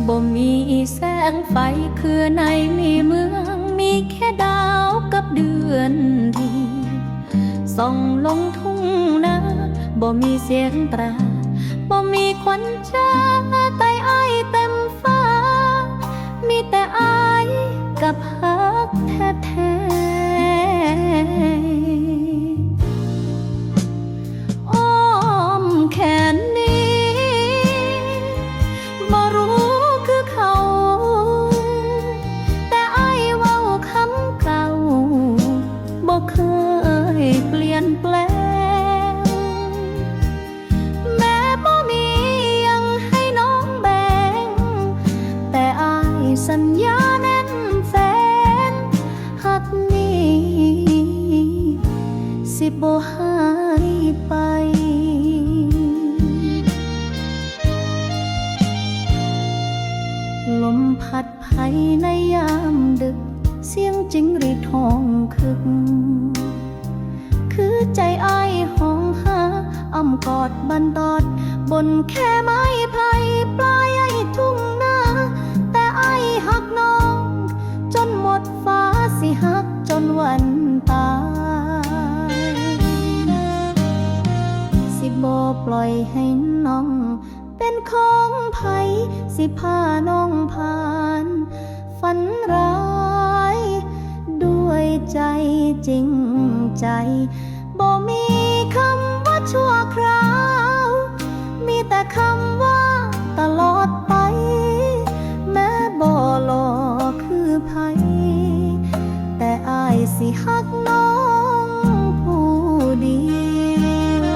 ບໍ່ມີແສງໄຟຄືໃນເມືອງ, ມີແຄ່ດາວກັບເດືອນທີ່ສ່ອງລົງທົ່ງນາ. ບໍ່ມີສຽງຕາ, ບໍ່ມີຂວັນຈາ, ແຕ່ອ້າຍເຕັມຟ້າ, ມີແຕ່ອ້າຍກັບຮັກແທ້ໆ. ອ້ອມແຂນນີ້ ບໍ່ຮູ້ຄືເຂົາ, ແຕ່ອ້າຍເວົ້າຄຳເກົ່າ ບໍ່ເຄີຍປ່ຽນແປງ. ແມ້ບໍ່ມີຫຍັງໃຫ້ນ້ອງແບ່ງ, ແຕ່ອ້າຍສັນຍາແໜ້ນແຟ້ນ, ຮັກນີ້ ຊິບໍ່ຫາຍໄປ. ລົມພັດໃຜໃນຍາມດຶກ, ສຽງຈິງຫຼີດຮ້ອງຄຶກ, ຄືໃຈອ້າຍຮ້ອງຫາ, ອ້ອມກອດບັນດອດ ບົນແຄໄມ້ໄຜ່ ປາຍໄອ້ທົ່ງນາ. ແຕ່ອ້າຍຮັກນ້ອງ ຈົນໝົດຟ້າ, ຊິຮັກຈົນວັນຕາຍ, ຊິບໍ່ປ່ອຍໃຫ້ນ້ອງເປັນຂອງໃຜ, ຊິພານ້ອງຜ່ານຝັນຮ້າຍ ດ້ວຍໃຈຈິງໃຈ. ບໍ່ມີຄຳວ່າຊົ່ວຄາວ, ມີແຕ່ຄຳວ່າຕະຫຼອດໄປ. ແມ້ບໍ່ຫຼໍ່ຄືໃຜ, ແຕ່ອ້າຍຊິຮັກນ້ອງຜູ້ດຽວ.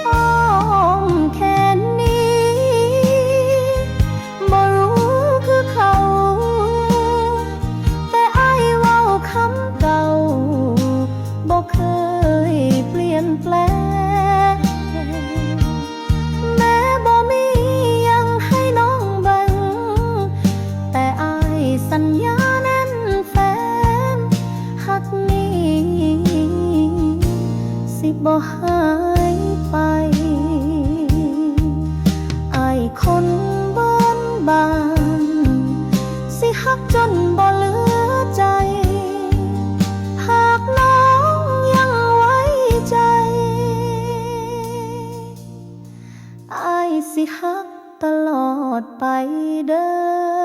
ອ້ອມແຂນນີ້ ບໍ່ຮູ້ຄືເຂົາ, ແຕ່ອ້າຍເວົ້າຄຳເກົ່າ ບໍ່ເຄີຍປ່ຽນແປງ. ແມ້ບໍ່ມີຫຍັງໃຫ້ນ້ອງເບິ່ງ, ແຕ່ອ້າຍສັນຍາແໜ້ນແຟ້ນ, ຮັກນີ້ຊິບໍ່ຫາຍໄປ. ອ້າຍຄົນເບິ່ງບາງ, ຊິຮັກຈົນບໍ່ເຫຼືອໃຈ, ຫາກນ້ອງຍັງໄວ້ໃຈ, ອ້າຍຊິຮັກຕະຫຼອດໄປເດີ.